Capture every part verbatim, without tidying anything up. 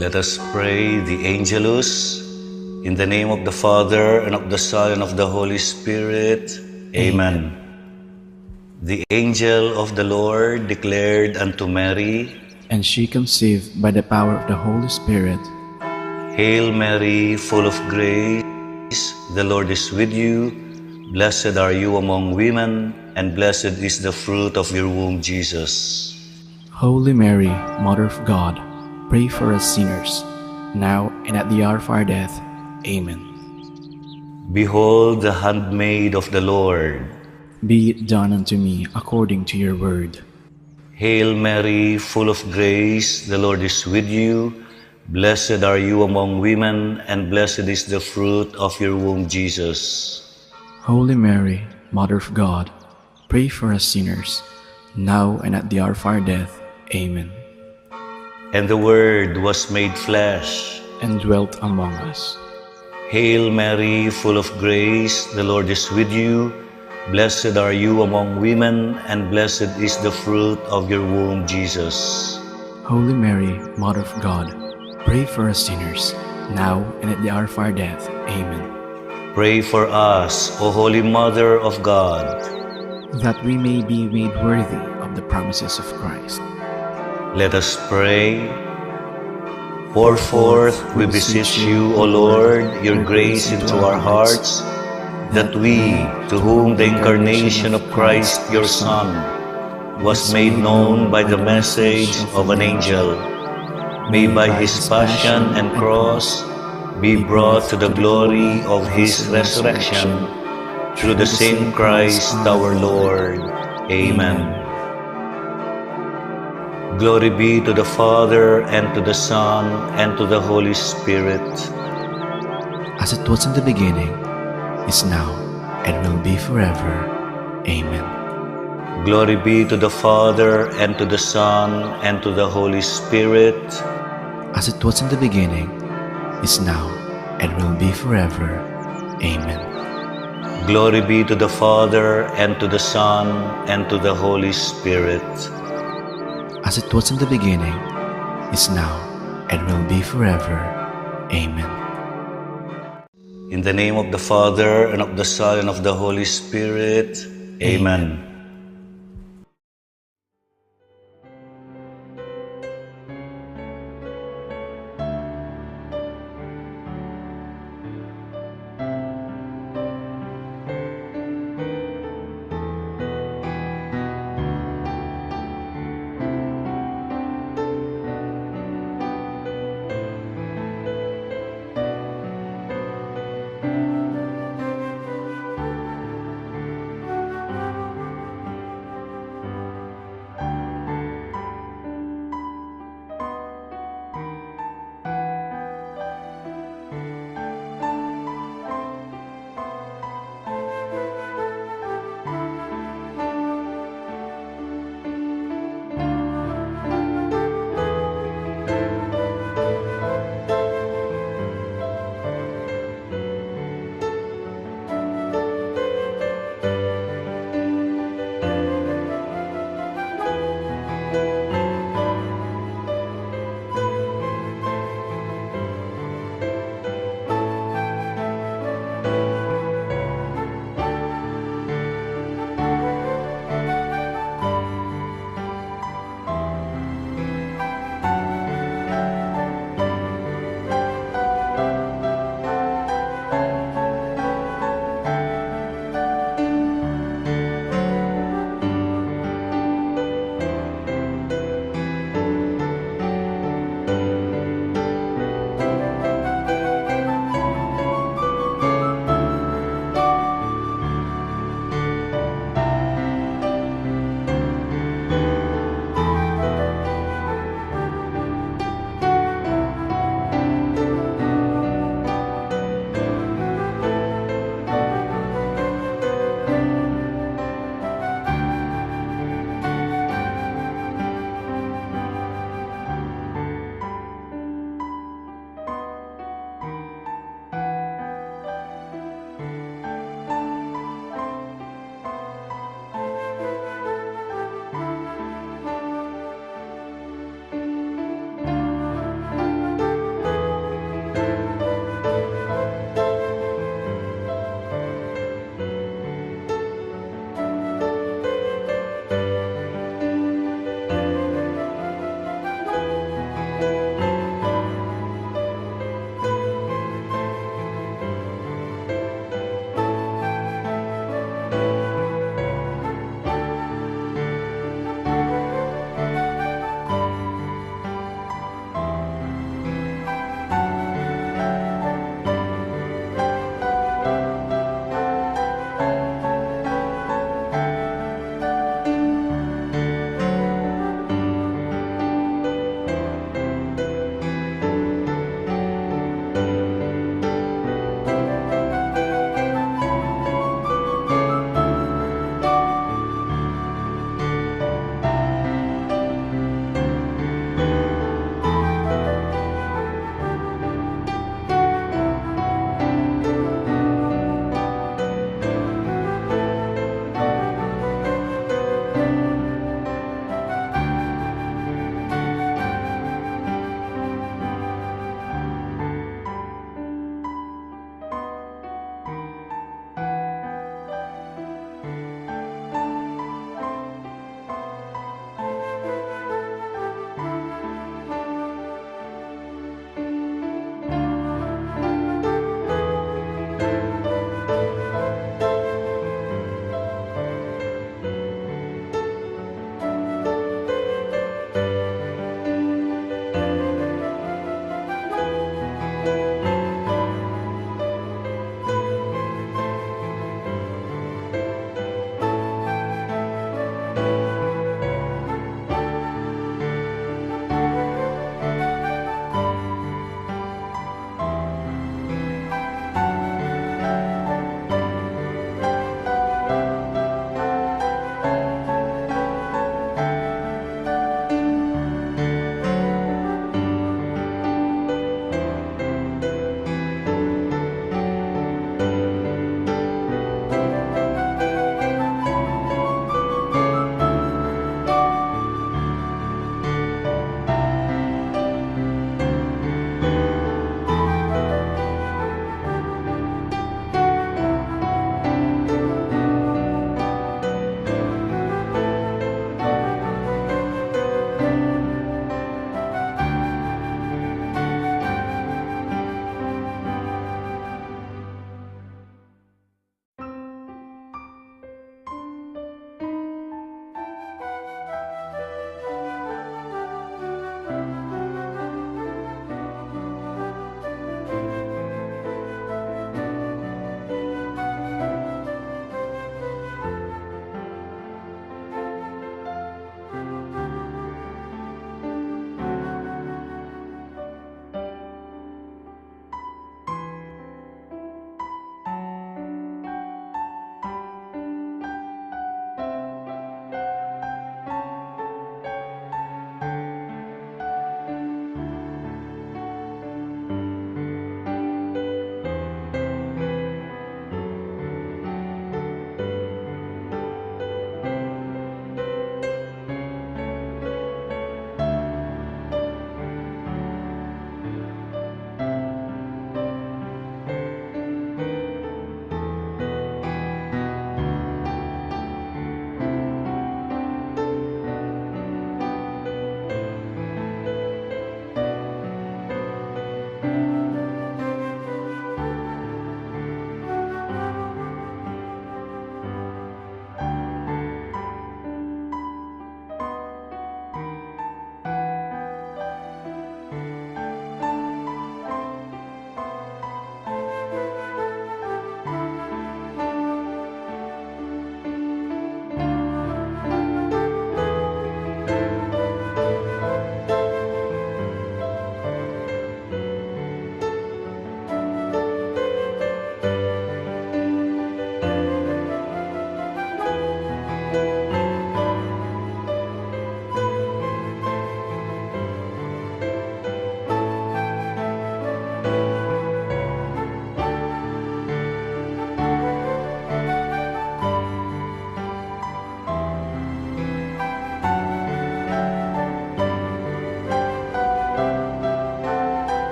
Let us pray the Angelus. In the name of the Father, and of the Son, and of the Holy Spirit. Amen. The angel of the Lord declared unto Mary, and she conceived by the power of the Holy Spirit. Hail Mary, full of grace, the Lord is with you. Blessed are you among women, and blessed is the fruit of your womb, Jesus. Holy Mary, Mother of God, pray for us sinners, now and at the hour of our death. Amen. Behold the handmaid of the Lord. Be it done unto me according to your word. Hail Mary, full of grace, the Lord is with you. Blessed are you among women, and blessed is the fruit of your womb, Jesus. Holy Mary, Mother of God, pray for us sinners, now and at the hour of our death. Amen. And the Word was made flesh and dwelt among us. Hail Mary, full of grace, the Lord is with you. Blessed are you among women, and blessed is the fruit of your womb, Jesus. Holy Mary, Mother of God, pray for us sinners, now and at the hour of our death. Amen. Pray for us, O Holy Mother of God, that we may be made worthy of the promises of Christ. Let us pray. Pour forth, we beseech you, O Lord, your grace into our hearts, that we, to whom the incarnation of Christ, your Son, was made known by the message of an angel, may by his passion and cross be brought to the glory of his resurrection, through the same Christ our Lord. Amen. Glory be to the Father, and to the Son, and to the Holy Spirit. As it was in the beginning, is now, and will be forever. Amen. Glory be to the Father, and to the Son, and to the Holy Spirit. As it was in the beginning, is now, and will be forever. Amen. Glory be to the Father, and to the Son, and to the Holy Spirit. As it was in the beginning, is now, and will be forever. Amen. In the name of the Father, and of the Son, and of the Holy Spirit. Amen.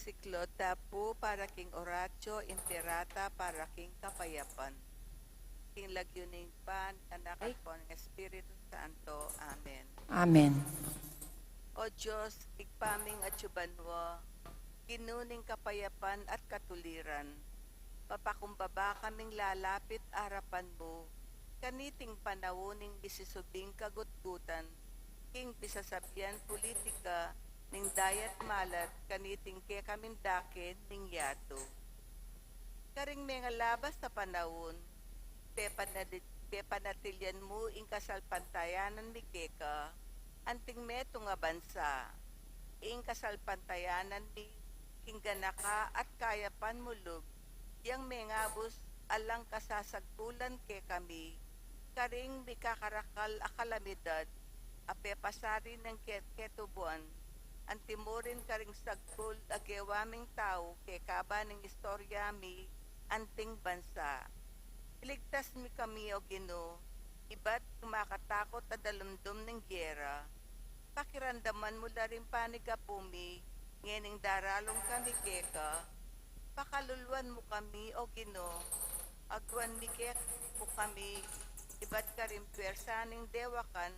Siklod ta pu para king Oratio Imperata para king kapayapan. King lagyu ning Ibpa, ning Anak, ampo ning Espiritu Santo. Amen. Amen. O Dios, Ibpa ming atsu banua, Ginu ning kapayapan at katuliran, mapakumbaba kaming lalapit arapan mu, kaniting panaun ning misisubing kagutgutan, king pisasabian pulitika ning dayat malat kaniting kekaming dake ning yatu. Karing mengalabas a panaun, pepanadi-, pepanatilian mu ing kasalpantayanan mi keka, anting metung a bansa, ing kasalpantayanan mi king ganaka at kayapan mu lub, yang mengabus alang kasasagkulan kekami, karing mikakarakal a kalamidad, a pepasari ning ke-, ketubuan, antimurin karing sagkul a gewa ming tau kekaba ning istorya mi anting bansa. Iligtas mi kami, O Ginu, ibat king makatakut a dalumdum ning gera. Pakiramdaman mu la ring panigapu mi, ngening daralung kami keka. Pakaluluan mu kami, O Ginu, aguan mi ke mu kami, ibat karing pwersa ning dewakan,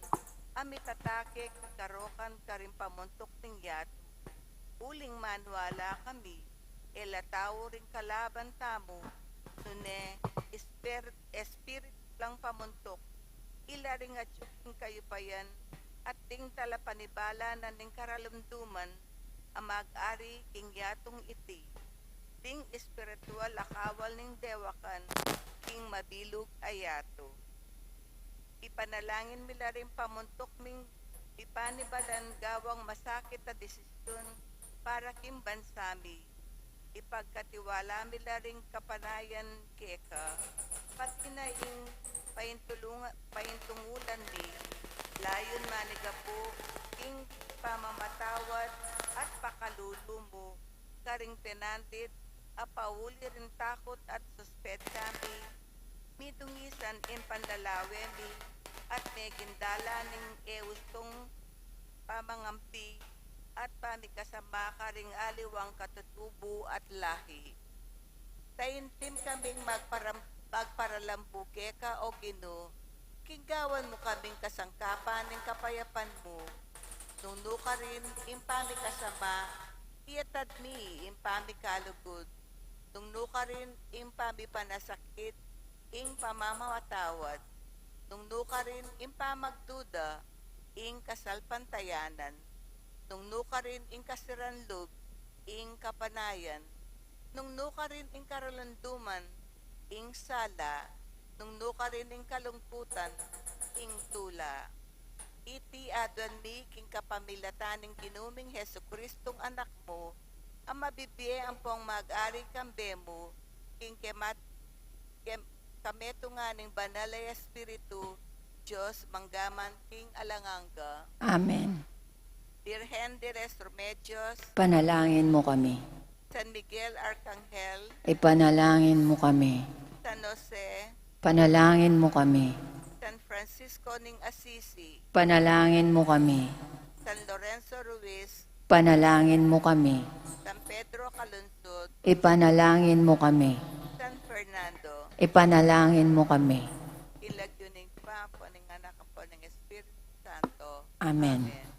a mitatake king karokan karing pamuntuk ning yatu. Uling maniwala kami, e la tau ring kalaban tamu, nune, Espir-, Espiritu lang pamuntuk, ila ring atyu king kayupayan, at ding talapanibala na ning karalumduman, a mag-ari king yatung iti, ding espiritual a kawal ning dewakan, king mabilug a yatu. Ipanalangin mi la ring pamuntuk ming mipanibalan gawang masakit a desisyun para king bansa mi. Ipagkatiwala mi la ring kapanayan keka, pati na ing paintulunga-, paintungulan mi, layun manigapu king pamamatawad at pakalulu mu karing penandit a pauli ring takut at suspetsa mi, midungisan ing panlalawe mi, at meging dalan ning e ustung pamangampi at pamikasama karing aliwang katutubu at lahi. Taintim kaming magparam-, magparalambu keka, O Ginu, king gawan mu kaming kasangkapan ning kapayapan mu. Nung nukarin ing pamikasama, iyatad mi ing pamikalugud. Nung nukarin ing pamipanasakit, ing pamamatawad. Nung nukarin ing pamagduda, ing kasalpantayanan. Nung nukarin ing kasiran lub, ing kapanayan. Nung nukarin ing karalumduman, ing sala. Nung nukarin ing kalungkutan, ing tula. Iti aduan mi king kapamilatan ning Ginu ming Jesucristong Anak mu, a mabibie ampong mag-ari kambe mu, king kemat-, kem-, kametungan ning Banal a Espiritu, Dios, mangga man king alang angga. Amen. Virgen de los Remedios. Ipanalangin mu kami. San Miguel Arcangel. Ipanalangin mu kami. San Jose. Ipanalangin mu kami. San Francisco ning Assisi. Ipanalangin mu kami. San Lorenzo Ruiz. Ipanalangin mu kami. San Pedro Calungsod. Ipanalangin mu kami. San Fernando. Ipanalangin mu kami. King lagyu ning Ibpa, ampo ning Anak, ampo ning Espiritu Santo. Amen. Amen.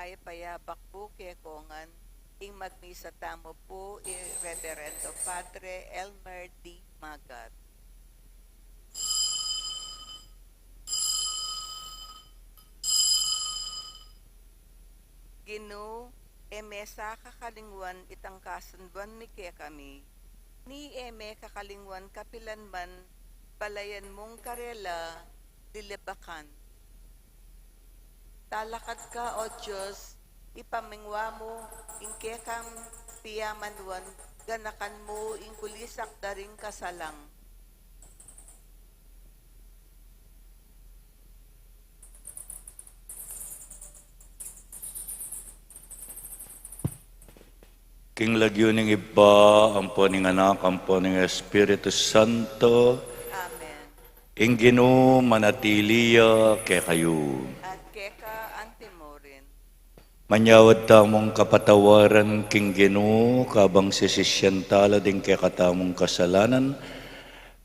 Ay payabak pu kekongan, ing magmisa tamu pu i Reverendo Padre Elmer D. Magat. Ginu, e me sa kakalingwan itang kasunduan mi kekami, ni e me kakalingwan kapilan man balayan mung karela lilibakan. Talakad ka, O Dios, ipamingwa mu ing kekang piyamanuan, ganakan mu ing kulisak da ring kasalang. King lagyu ning Ibpa, ampo ning Anak, ampo ning Espiritu Santo. Amen. Ing Ginu manatili ya kekayu. At keka antimurin. Manyawad tamung kapatawaran king Ginu, kabang sisisyan tala ding kekatamung kasalanan,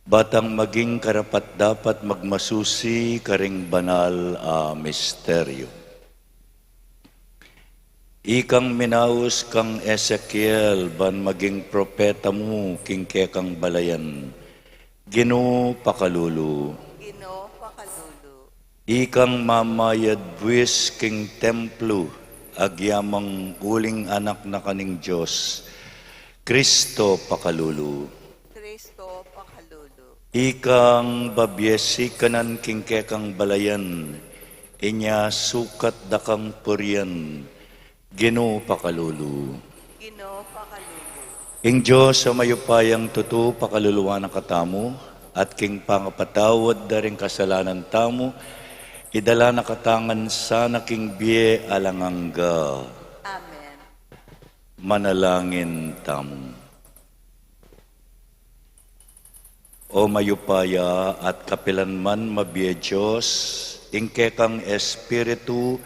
batang maging karapat-dapat magmasusi karing banal a misteryo. Ikang minaus kang Ezekiel ban maging propeta mu king kekang balayan, Ginu pakalulu. Ginu pakalulu. Ikang mamayad buis king templu, agyamang uling anak na ka ning Dios, Kristo pakalulu. Kristo pakalulu. Ikang babie sikanan king kekang balayan, inya sukat da kang purian, Ginu pakalulu. Ginu pakalulu. Ing Dios a mayupayang tutu pakaluluan na katamu, at king pangapatawad da ring kasalanan tamu, idala na katamu ngan sana king bie alang angga. Amen. Manalangin tamu. O mayupaya at kapilan man mabie Dios, ing kekang Espiritu,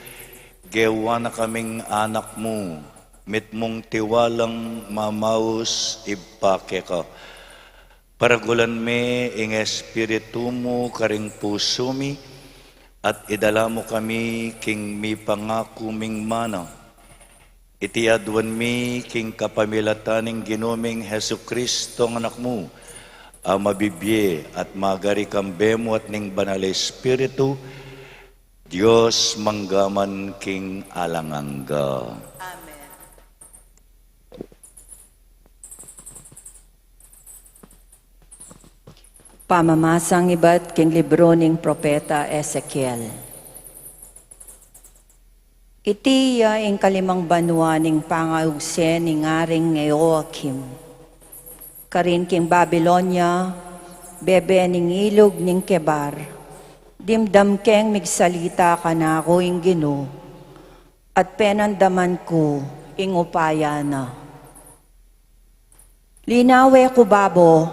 gewa na kaming anak mu, mitmung tiwalang mamaus Ibpa keka. Paragulan me ing Espiritu mu karing pusu mi, at idala mu kami king mipangaku ming mana. Iti aduan mi king kapamilatan ning Ginu ming Jesucristo, Anak mu, a mabibie at magari kambe mu at ning Banal a Espiritu, Dios mangga man king alang angga. Amen. Pamamasang ibat king libru ning propeta Ezekiel. Iti ya ing kalimang banua ning pangaugse ning Aring Jehoiakim. Karin king Babilonia, bebe ning ilug ning Kebar, dimdam keng migsalita kanaku ing Ginu, at penandaman ku ing upaya na. Linawe ku babo,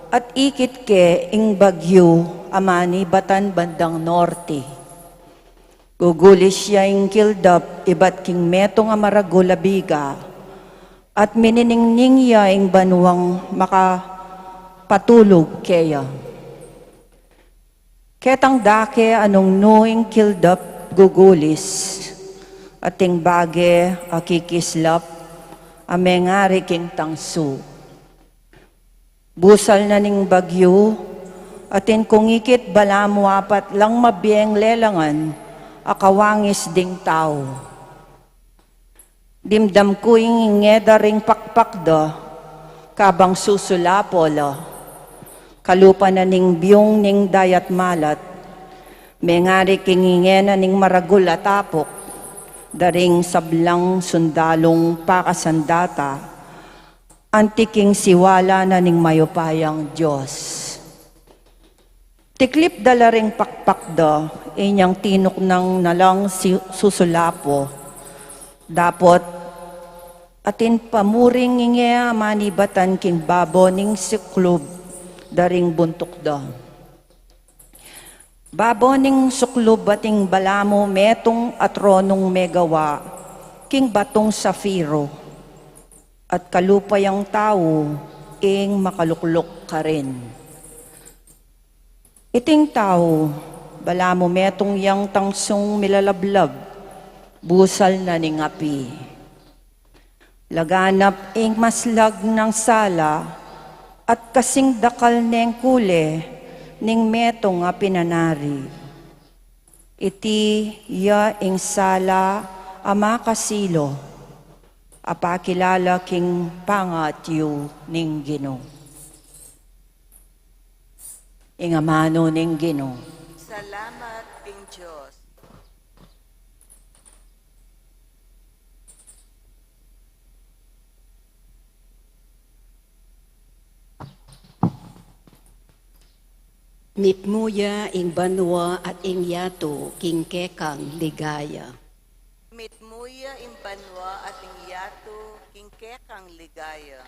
at ikit ke ing bagyu a manibatan bandang norte. Gugulis ya ing kildap ibat king metung a maragul a biga, at mininingning ya ing banuang makapatulug keya. Ketang dake a nung nu ing kildap gugulis, at ing bage a kikislap a mengari king tangsu. Busal na ning bagyu, atin kung ikit balamu apat lang mabieng lelangan a kawangis ding tau. Dimdam ku ing inge da ring pakpak da, kabang susulapo la. Kalupa na ning biyung ning Dayatmalat, mengari king inge na ning maragul a tapuk, da ring sablang sundalung pakasandata, anti king siwala na ning mayupayang Dios. Tiklip da la ring pakpak da, inyang tinuknang na lang si-, susulapo. Dapot, atin pamuring inge a manibatan king babo ning siklub da ring buntuk da. Babo ning suklub atin balamu metung a tronung megawa king batung sapiro, at kalupa yang tau ing makalukluk karin. Iting tau, balamu metung yang tangsung milalablab, Busal na ning api. Laganap ing maslag nang sala, at kasing dakal neng kule ning metung a pinanari. Iti ya ing sala a makasilo, a pakilala king pangatyu ning Ginu. Ing amanu ning Ginu. Salamat king Dios. Mitmu ya ing banua at ing yatu king kekang ligaya. Mitmu ya ing banua at ing yatu king kekang ligaya.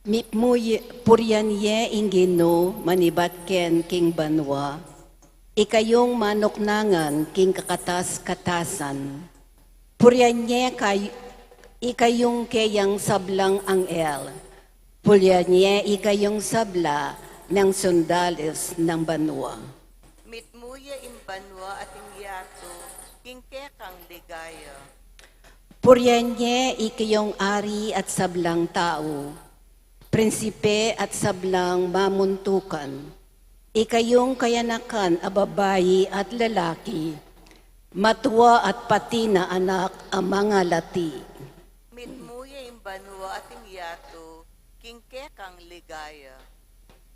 Mitmu ye, purian ye ing Ginu manibat ken king banua, ikayung manuknangan king kakatas-katasan. Purian ye kay-, ikayung keyang sablang anghel. Purian ye ikayung sabla nang sundalis nang banua. Mitmu ye ing banua at ing yatu king kekang ligaya. Purian ye ikayung ari at sablang tau, prinsipe at sablang mamuntukan, ikayung kayanakan a babai at lalaki, matua at pati na anak a mangalati. Mitmu ye ing banua at ing yatu king kekang ligaya.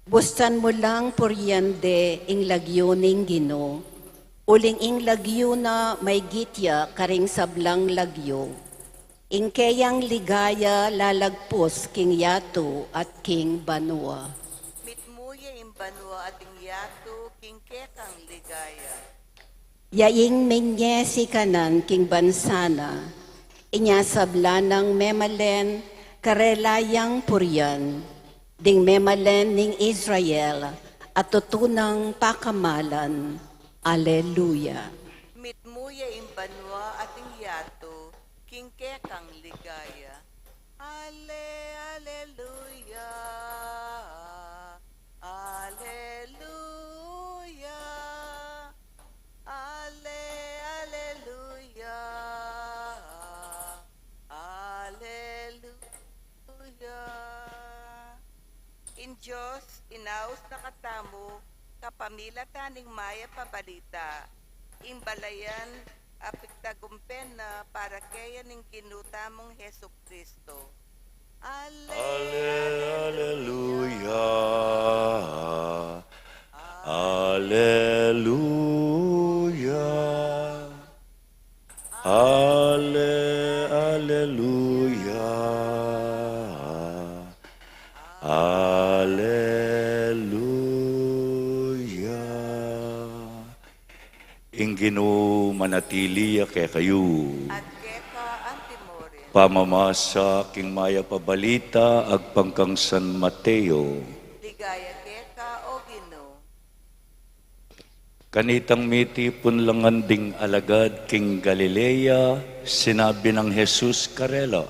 Bustan mu lang purian de ing lagyu ning Ginu, uling ing lagyu na maygit ya karing sablang lagyu. Ing keyang ligaya lalagpus king yatu at king banua. Mitmu ye ing banua at ing yatu king kekang ligaya. Ya ing menye sikanan king bansa na, inya sabla nang memalen karela yang purian, ding memalen ning Israel a tutunang pakamalan. Aleluya. Mitmu ye ing banua at ing yatu king kekang ligaya. Ale, aleluya. Aleluya. Ale, aleluya. Aleluya. Ing Dios inaus na katamu kapamilatan ning Mayap a Balita, ing balayan a pigtagumpen na para keya ning Ginu tamung Jesucristo. Ale, aleluya. Aleluya. Ale, aleluya. Aleluya. Ing Ginu manatili ya kekayu. At keka antimurin. Pamamasa king Mayap a Balita agpang kang San Mateo. Ligaya keka, O Ginu. Kanitang mitipun la ngan ding alagad king Galilea, sinabi nang Jesus karela,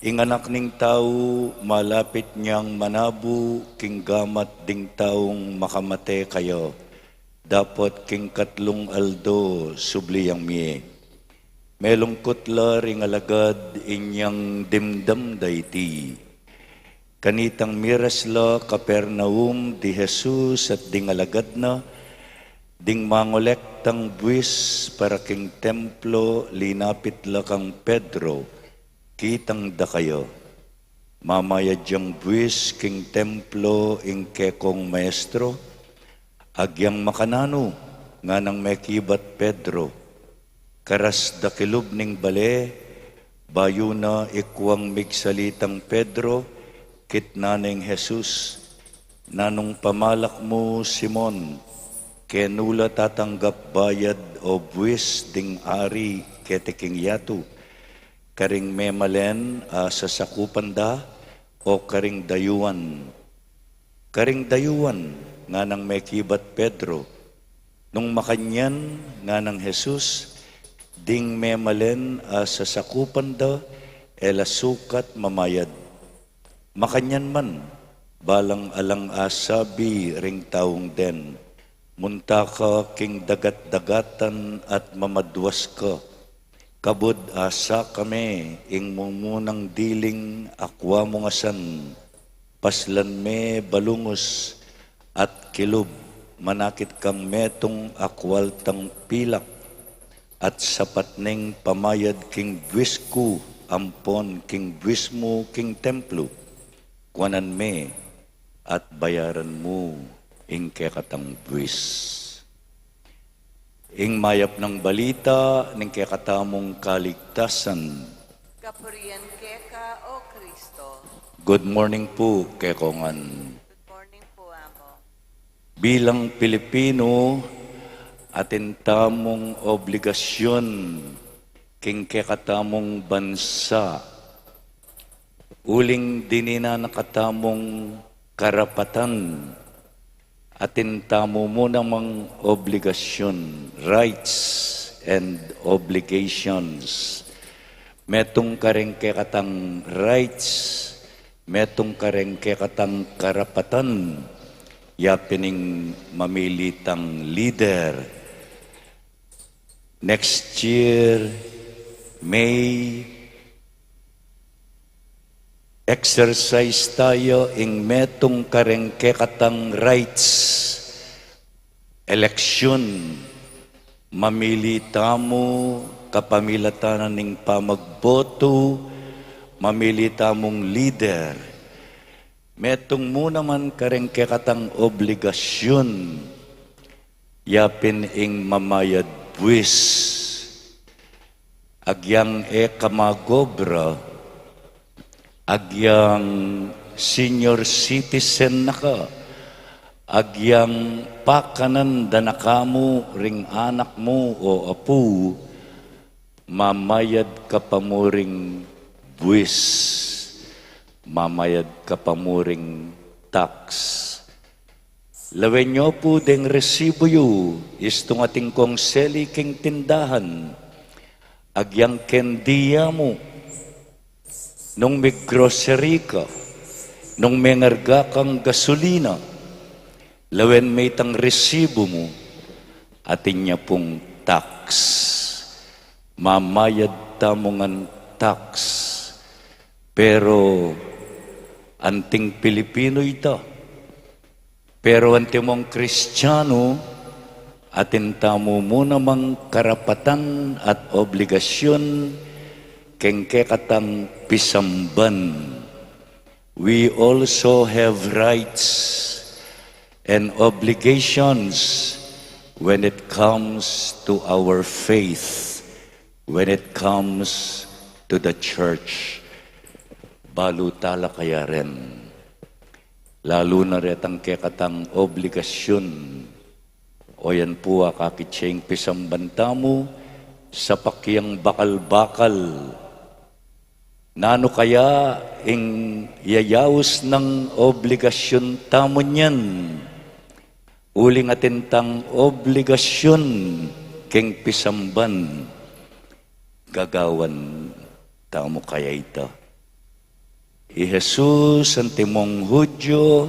ing Anak ning Tau malapit yang manabu king gamat ding taung makamate kaya, dapot king katlung aldo subli yang mie. Melungkut la ring alagad inyang dimdam da iti. Kanitang miras la Capernaum di Jesus at ding alagad na, ding mangolektang buis para king templo linapit la kang Pedro, kitang da kaya. Mamayad yang buis king templo ing kekong maestro. Agyang makananu, nganang mekibat Pedro. Karas da kilub ning bale, bayu na ikuang migsalitang Pedro, kitnan neng Jesus. Nanung pamalak mu, Simon? Kenu la tatanggap bayad o buis ding ari keti king yatu? Karing memalen a sasakupan da o karing dayuan? Karing dayuan, nganang mekibat Pedro. Nung makanyan, nganang Jesus, ding memalen a sasakupan da e la sukat mamayad. Makanyan man, balang alang asabi ring taung den, munta ka king dagat-dagatan at mamaduas ka. Kabud asakame ing mumunang diling akwa mung asan, paslan me balungus at kilub, manakit kang metung akwaltang pilak, at sapat ning pamayad king buis ku ampon king buis mu king templo, kuanan me at bayaran mu ing kekatang buis. Ing mayap nang balita ning kekatamung kaligtasan. Kapurian keka, O Kristo. Good morning pu kekongan. Good morning pu, Amo. Bilang Pilipino, atin tamung obligasyun king kekatamung bansa. Uling dininan na katamung karapatan, atin tamu mu namang obligasyun, rights and obligations. Metung kareng kekatang rights, metung kareng kekatang karapatan, ya pin ing mamili tang leader. Next year, May, exercise tayu ing metung kareng kekatang rights, eleksyon, mamili tamu kapamilatan ning pamagboto, mamili tamung leader. Metung mu naman kareng kekatang obligasyun, ya pin ing mamayad buis. Agyang e ka magobra, agyang senior citizen na ka, agyang pakanan da na kamu ring anak mu o apu, mamayad ka pa mu ring buis, mamayad ka pa mu ring tax. Lawen yu pu deng resibu yu, istung atin kung seli king tindahan, agyang kendi ya mu, nung mig-grocery ka, nung mengarga kang gasolina, lawen me itang resibu mu, atin ya pung tax. Mamayad tamu ngan tax. Pero anting Pilipino ita. Pero antimong Kristiyanu, atin tamu mu namang karapatan at obligasyun keng kekatang pisamban. We also have rights and obligations when it comes to our faith, when it comes to the church. Balu tala kaya ren. Lalu na retang kekatang obligasyun. O yan pu, akakit ya ing pisamban tamu, sapak yang bakal-bakal. Nanu kaya ing yayaus nang obligasyun tamu niyan? Uling atin tang obligasyun keng pisamban, gagawan tamu kaya ita? I Jesus, antimong Hudyo,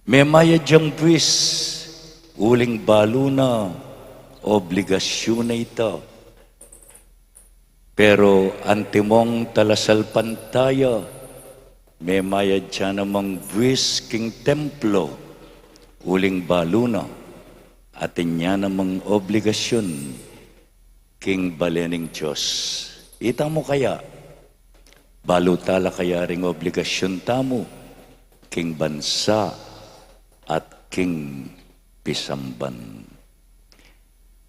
memayad yang buis, uling balu na, obligasyun na ita. Pero antimong talasalpantaya, memayad ya namang buis king templo, uling balu na, atin ya namang obligasyun king bale ning Dios. Ita mu kaya, balu tala kaya ring obligasyun tamu king bansa at king pisamban.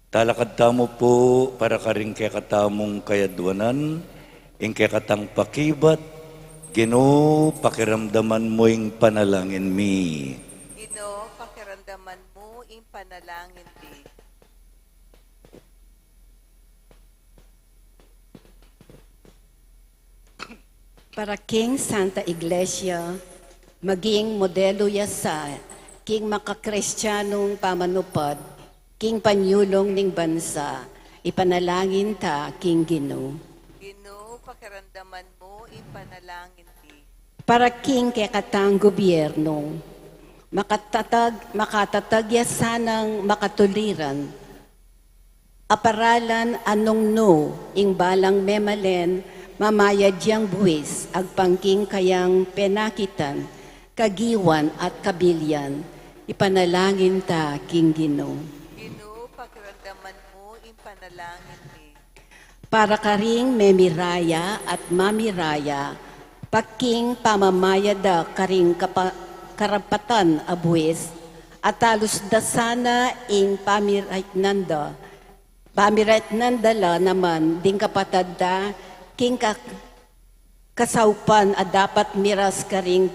Talakad tamu pu para karing kekatamung kayadwanan, ing kekatang pakibat, Ginu, pakiramdaman mu ing panalangin mi. Ginu, pakiramdaman mu ing panalangin mi. Para king Santa Iglesia, maging modelo ya sa king makakristiyanung pamanupad, king panyulung ning bansa, ipanalangin ta king Ginu. Ginu, pakiramdaman mu ing panalangin mi. Para king kekatang gobyerno, makatatag, makatatag ya sanang makatuliran, Aparalan a nung nu ing balang memalen, mamayad yang buis agpang king kayang penakitan, kagiwan at kabilian. Ipanalangin ta king Ginu. Ginu, pakiramdaman mu ing panalangin mi. Para karing memiraya at mamiraya, paking pamamayad da karing kapa-, karapatan a buis, at talus da sana ing pamiraitnan da, pamiraitnan da la naman ding kapatad da, king ka-, kasaupan a dapat miras karing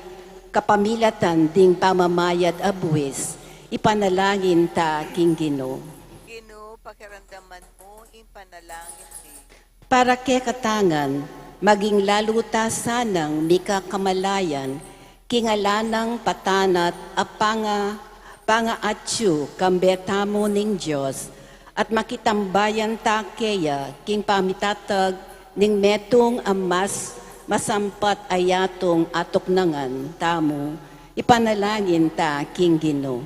kapamilatan ding pamamayad a buis, ipanalangin ta king Ginu. Ginu, pakiramdaman mu ing panalangin mi. Para kekatang ngan, maging lalu ta sanang mika kamalayan, king ala nang patanat a panga-, pangaatyu kambe tamu ning Dios, at makitambayan ta keya king pamitatag ning metung a mas masampat a yatung atuknangan tamu, ipanalangin ta king Ginu.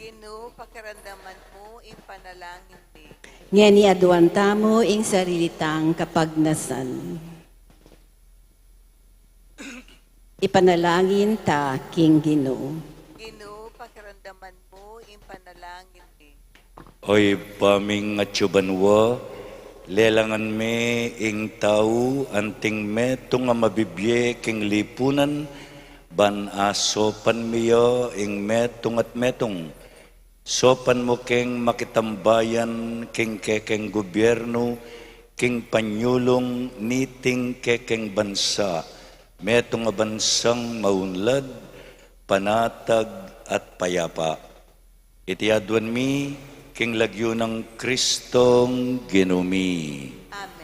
Ginu, pakiramdaman mu ing panalangin mi. Ngeni aduan tamu ing sarili tang kapagnasan. Ipanalangin ta king Ginu. Ginu, pakiramdaman mu ing panalangin mi. O Ibpa ming atsu banua, lelangan me ing tau anting metung a mabibie king lipunan, ban asopan me ya ing metung at metung. Sopan mu keng makitambayan king kekeng gubyernu, king panyulung niting kekeng bansa, metung a bansang maunlad, panatag at payapa. Iti aduan mi king lagyu nang Kristong Ginu mi. Amen.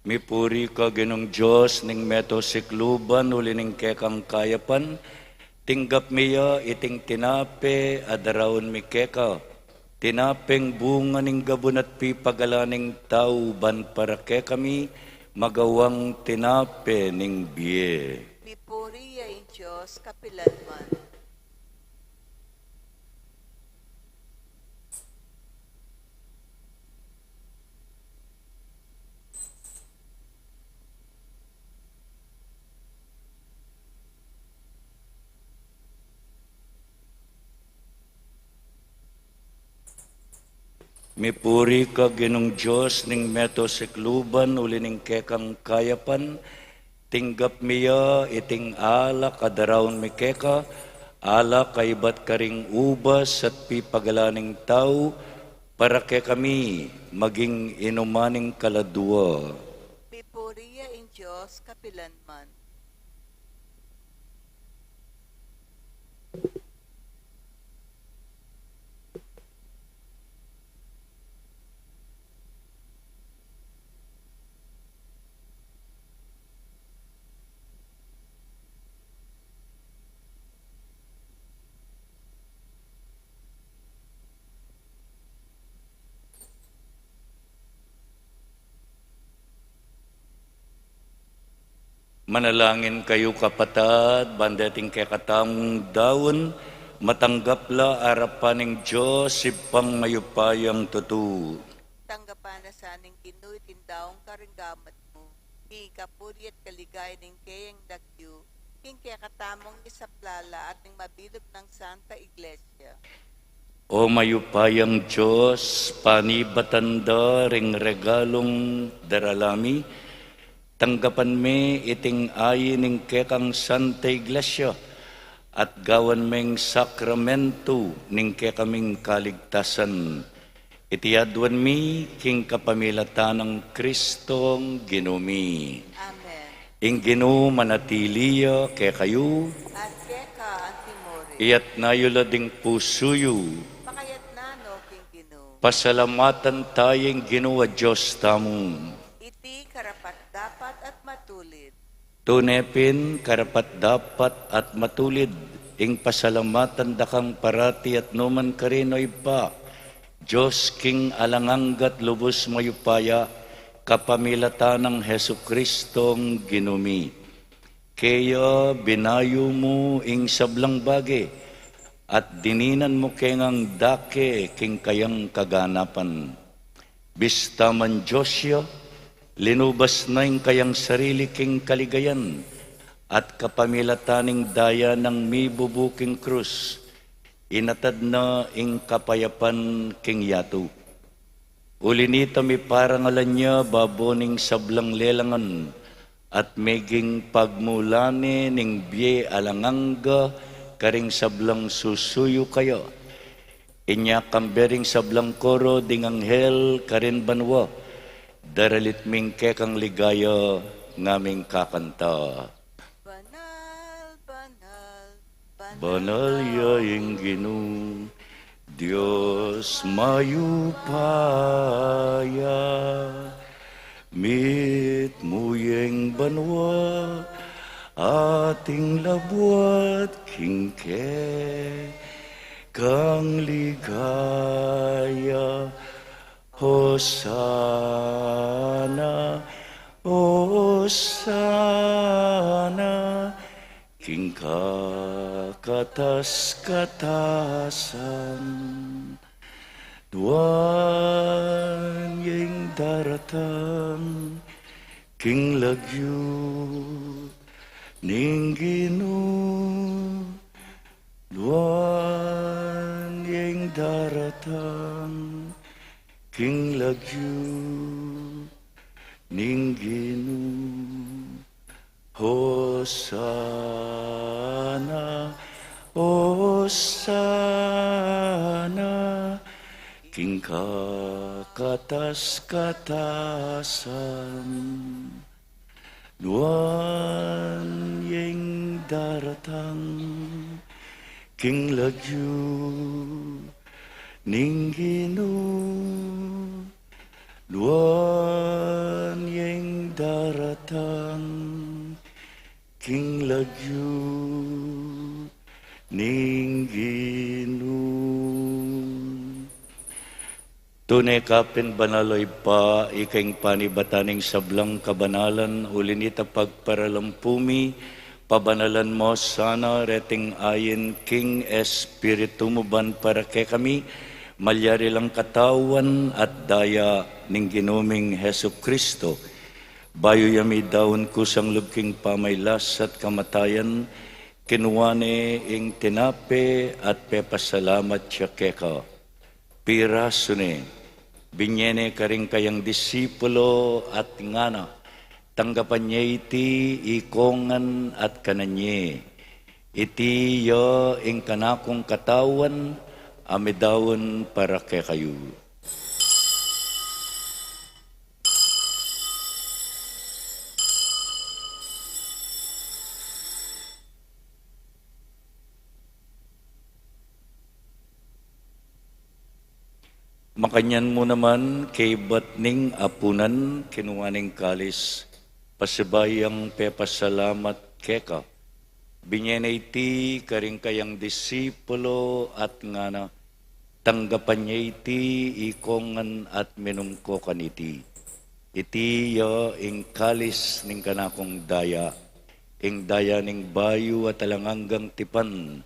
Mipuri ka, Ginung Dios ning meto sikluban, uli ning kekang kayapan, tinggap mi ya iting tinape a daraun mi keka, tinapeng bunga ning gabun at pipagalan ning tau, ban para kekami magawang tinape ning bie. Mipuri ya ing Dios kapilanman. Mipuri ka, Ginung Dios ning meto sikluban, uli ning kekang kayapan, tinggap mi ya iting alak a daraun mi keka, alak a ibat karing ubas at pipagalan ning tau, para kekami maging inuman ning kaladua. Mipuri ya ing Dios kapilanman. Manalangin kayu, kapatad, ban deting kekatamung daun, matanggap la arapan ning Dios, Ibpang mayupayang tutu. Tanggapan na sa ning Ginu iting daun karing gamat mu, king kapurian at kaligayan ning keyang lagyu, king kekatamung isaplala at ning mabilug nang Santa Iglesia. O mayupayang Dios, panibatan da ring regalung darala mi, tanggapan me iting ayi ning kekang Santa Iglesia, at gawan meng sakramentu ning kekaming kaligtasan. Iti aduan mi king kapamilatan nang Kristong Ginu mi. Amen. Ing Ginu manatili ya kekayu. At keka antimurin. Iyatas yu la ding pusu yu. Pakayatas na no king Pasalamatan taya ing Ginu a Dios tamu. Iti karapat-dapat at matulid. Tune pin karapat-dapat at matulid ing pasalamatan da kang parati at nukarin man, o Ibpa, Dios king alang angga at lubus mayupaya, kapamilatan nang Jesucristong Ginu mi. Kaya binayu mu ing sablang bage, at dininan mu ke ngang dake king kayang kaganapan. Bista man Dios ya, linubas na ing kayang sarili king kaligayan, at kapamilatan ning daya nang mibubu king krus, inatad na ing kapayapan king yatu. Uli nita, miparangalan ya babo ning sablang lelangan, at meging pagmula ne ning bie alang angga karing sablang susuyu kaya. Inya kambe ring sablang koro ding anghel karin banua, daralit mi ing kekang ligaya ngaming kakanta. Banal, banal, banal ya ing Ginu, Dios mayupaya. Mitmu ya ing banua, at ing labuad king kekang ligaya. Hosana, Hosana, king kakatas-katasan. Nuan ya ing daratang king lagyu ning Ginu. Nuan ya ing daratang king lagyu ning Ginu. Hosana, Hosana, king kakatas-katasan. Nuan ya ing daratang king lagyu ning Ginu. Nuan ya ing daratang king lagyu ning Ginu. Tune ka pin banal, o Ibpa, ika ing panibatan ning sablang kabanalan, uli nita pagparalampu mi, pabanalan mo sana reting ain king Espiritu mu ban para kekami malyari lang Katawan at Daya ning Ginu ming Jesucristo. Bayu ya midaun kusang lub king pamailas at kamatayan, kinua ne ing tinape at pepasalamat ya keka. Pirasu ne, binye ne karing kayang disipulo at ngana, tanggapan ye iti ikongan at kanan ye. Iti ya ing kanakung Katawan a midaun para kekayu. Makanyan mu naman, kaybat ning apunan, kinua ne ing kalis, pasibayu yang pepasalamat keka. Binye ne iti karing kayang disipulo at ngana, tanggapan ye iti ikongan at minum ko kaniti. Iti ya ing kalis ning kanakung daya, ing daya ning bayu at alang anggang tipan,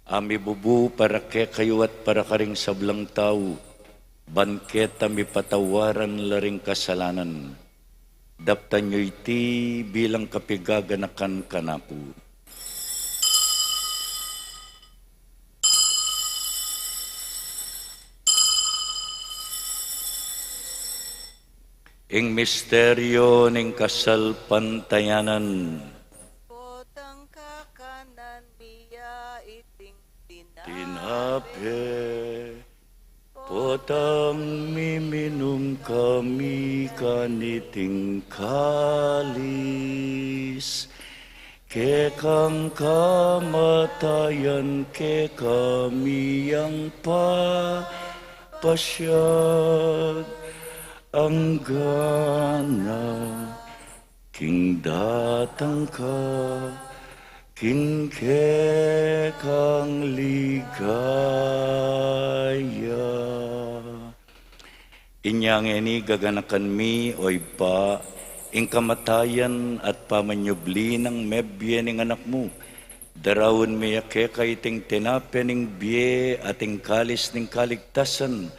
a mibubu para kekayu at para karing sablang tau, ban keta mipatawaran la ring kasalanan. Daptan yu iti bilang kapigaganakan kanaku. Ing misteryo ning kasalpantayanan. Potang kakanan mi ya iting tinape. Tinape. Potang miminum kami kaniting kalis. Kekang kamatayan kekami yang pa pasiag anggana king datang ka, king kekang ligaya. Inya ngeni gaganakan mi, o Ibpa, ing kamatayan at pamanyubli nang mebie ning Anak mu. Daraun mi ya keka iting tinape ning bie at ing kalis ning kaligtasan,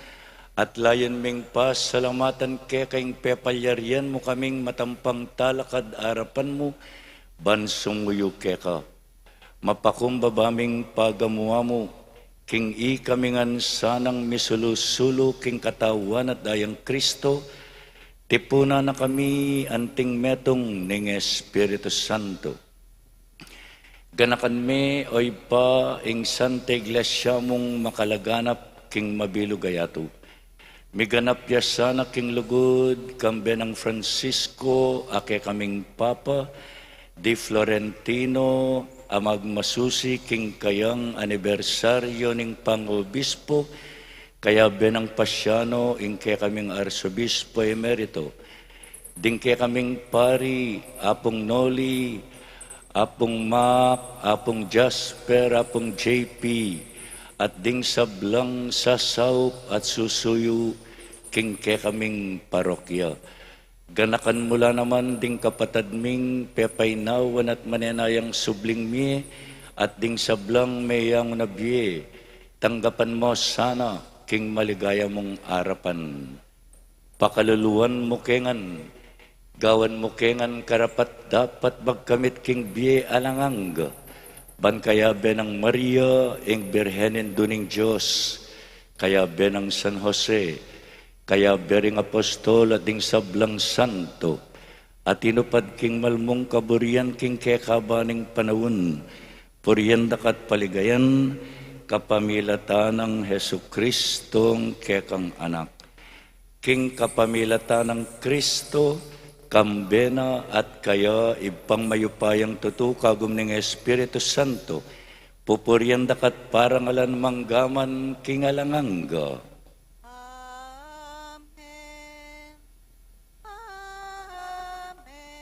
at layun ming pasalamatan keka ing pepalyarian mu kaming matampang talakad arapan mu, ban sumuyu keka. Mapakumbaba ming pagamu-amu, king ikami ngan sanang misulu-sulu king Katawan at Dayang Kristo, tipunan na kami anting metung ning Espiritu Santo. Ganakan me, o Ibpa, ing Santa Iglesia mung makalaganap king mabilug a yatu. Miganap ya sana king lugud, kambe nang Francisco, a kekaming Papa, di Florentino, a magmasusi king kayang anibersaryo ning pangobispo, kayabe nang Pasiano, ing kekaming Arsobispo Emerito, ding kekaming pari, Apung Noli, Apung Mac, Apung Jasper, Apung J P, at ding sablang sasaup at susuyu king kekaming parokya. Ganakan mu la naman ding kapatad ming pepainawan at manenayang subling mie, at ding sablang meyangu na bie, tanggapan mu sana king maligaya mung arapan. Pakaluluan mu ke ngan, gawan mu ke ngan karapat-dapat magkamit king bie alang angga, ban kayabe nang Maria, ing Birhen Indu ning Dios, kayabe nang San Jose, kayabe ring apostol at ding sablang santo, a tinupad king malmung kaburian king kekaban ning panaun, purian da ka at paligayan, kapamilatan nang Jesucristong kekang Anak. King kapamilatan nang Kristo, kambe na at kaya, Ibpang mayupayang tutu, kagum ning Espiritu Santo, pupurian da ka at parangalan manggaman king alang angga. Amen. Amen.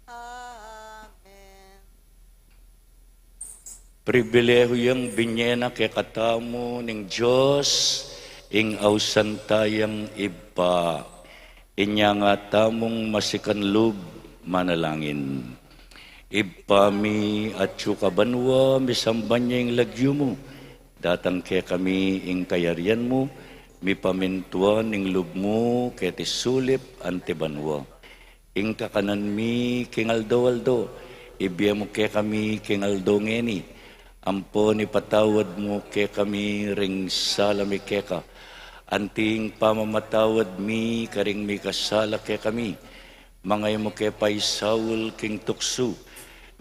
A-, amen. Pribilehu yang binie na kekatamu ning Dios, ing ausan tayang Ibpa. Inya nga tamung masikan lub manalangin. Ibpa mi, atsu ka banua, misamban ya ing lagyu mu, datang kekami ing kayarian mu, mipamintuan ing lub mu keti sulip anti banua. Ing kakanan mi king aldo-aldo, ibie mu kekami king aldo ngeni, ampon ipatawad mu kekami ring sala mi keka, anti ing pamamatawad mi karing mikasala kekami, manga e mu ke paisaul king tuksu,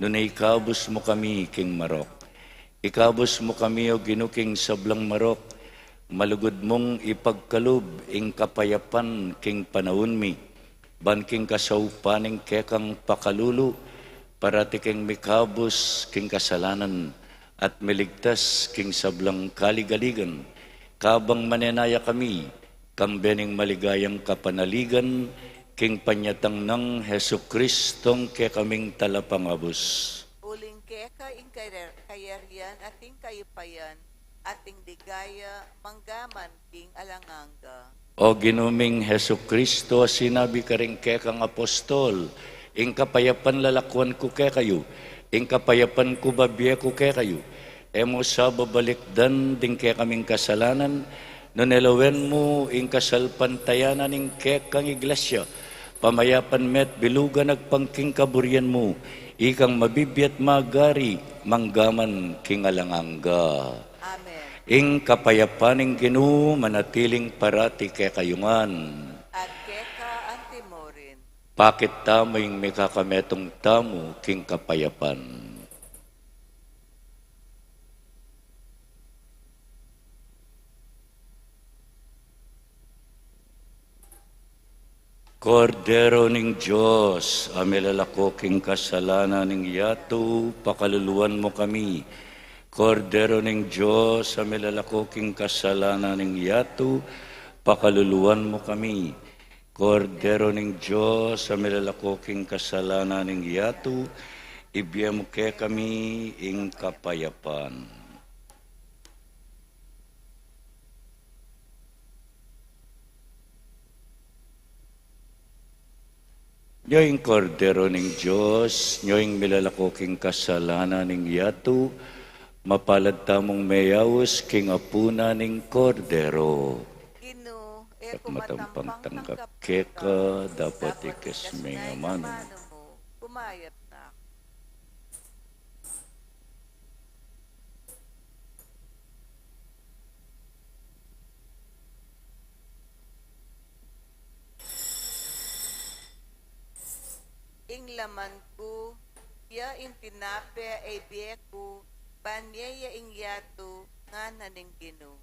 nune ikabus mu kami king marok. Ikabus mu kami, O Ginu, king sablang marok, malugud mung ipagkalub ing kapayapan king panaun mi, ban king kasaupan ning kekang pakalulu, parati keng mikabus king kasalanan, at miligtas king sablang kaligaligan, kabang manenaya kami, kambe ning maligayang kapanaligan, king panyatang nang Jesucristong kekaming Talapangabus. Uling keka ing kayar-, kayarian at ing kayupayan, at ing ligaya, manggaman king alang angga. O Ginu ming Jesucristo, a sinabi karing kekang apostol, ing kapayapan lalakuan ku kekayu, ing kapayapan ku babie ku kekayu. E mu sa babalikdan ding kekaming kasalanan, nune lawen mu ing kasalpantayanan ning kekang iglesia, pamayapan me at bilugan agpang king kaburian mu, ikang mabibie at magari, manggaman king alang angga. Amen. Ing kapayapan ning Ginu manatiling parati kekayu ngan. At keka anti murin. Pakit tamu ing mikakametung tamu king kapayapan. Kordero ning Dios, a milalako king kasalanan ning yatu, pakaluluan mu kami. Kordero ning Dios, a milalako king kasalanan ning yatu, pakaluluan mu kami. Kordero ning Dios, a milalako king kasalanan ning yatu, ibie mu kekami ing kapayapan. Nyo ing Kordero ning Dios, nyo ing milalako king kasalanan ning yatu, mapalad tamung meyaus king apunan ning Kordero. Ginu, e ku matampang tanggap keka, dapot ikes me ing amanu mu, kumayap na. Ing laman ku, ya ing tinape a ibie ku, ban ye ya ing yatu, ngana ning Ginu.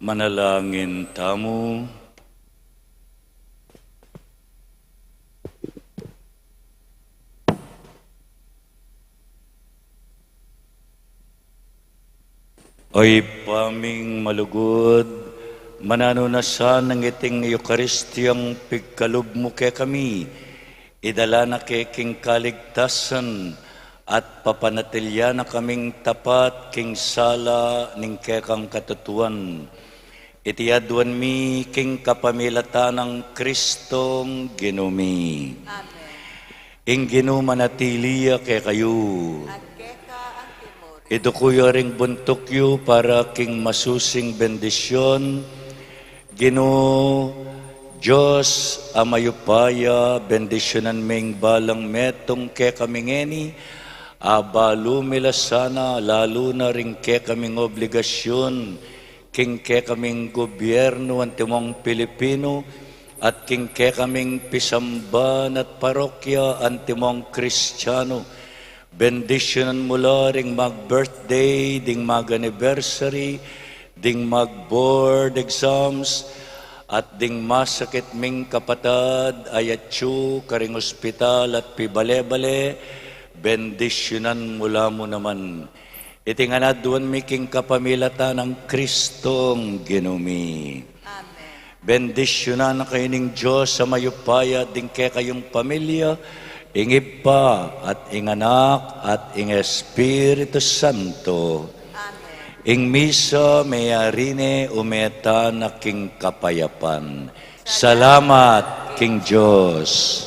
Manalangin tamu. O Ibpa ming malugud, mananu na sana iting Eukaristiyang pigkalub mu kekami, idala na ke king kaligtasan at papanatilian na kaming tapat king sala ning kekang katutuan. Iti aduan mi king kapamilatan nang Kristong Ginu mi. Amen. Ing Ginu manatili ya kekayu. At keka antimurin. Iduku yu ring buntuk yu para king masusing bendisyun. Ginu Dios a mayupaya, bendisyunan ming balang metung kekami ngeni, abalu mi la sana, lalu na ring kekaming obligasyun, king kekaming gobyernu antimong Pilipinu, at king kekaming pisamban at parokya antimong Kristiyanu. Bendisyunan mu la ring mag-birthday, ding mag-anniversary, ding mag-board exams, at ding masakit ming kapatad a yatyu karing ospital at pibale-bale, bendisyunan mu la mu naman. Iti ngan aduan mi king kapamilatan nang Kristong Ginu mi. Amen. Bendisyunan na kayu ning Dios a mayupaya, ding kekayung pamilya, ing Ibpa, at ing Anak, at ing Espiritu Santo. Amen. Ing misa meyari ne, ume tana king kapayapan. Salamat king Dios.